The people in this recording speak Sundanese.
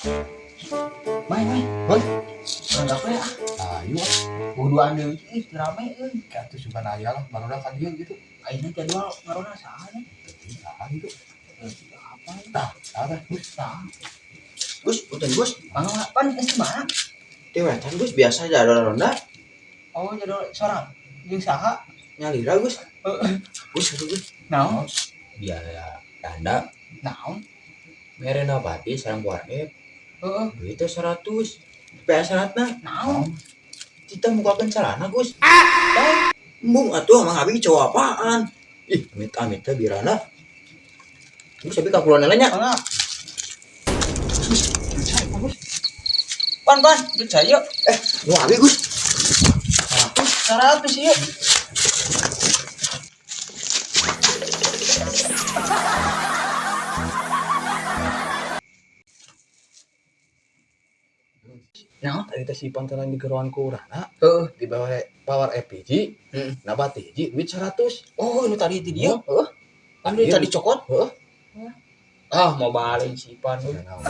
Mai, mai. Hoi. Ronda we ah. Ayo ah. Bodohan deui ih rame euy. Atuh sugan aya lah barudak ka dieu gitu. Ayeuna jadwal ngaronda saha nya? Saha gitu. Apa? Tah, saha Gus. Tah. Gus, punten Gus. Mangga pan geus di mana? Teh wetan Gus biasa jadwal ronda. Oh, jadwal sorang. Jeung saha? Nyalira Gus. Heeh. Gus, atuh, Gus. Naon? Biaya randa Naon? mere nabati sareng buar F. Heeh. Duitnya 100. PS syaratna Naon? kita mukakeun celana Gus. Ah. Embung atuh Mang Abi cowok apaan? Ih, amit-amit teh birana. Gus abi ka kulon nya. Mangga. Gus, duit saya, Gus. Pan, pan, duit saya. Eh, nu abi Gus. 100 ieu. Naon? Tadi teh si pantaran di geroan ku urana Heeh. di bawah power FPG, Heeh. nabati hiji duit 100. Oh, nu tadi di dieu. Heeh. Kan nu Iya. tadi cokot. Heeh. Ah, mau balik si Ipan. Ya, naon.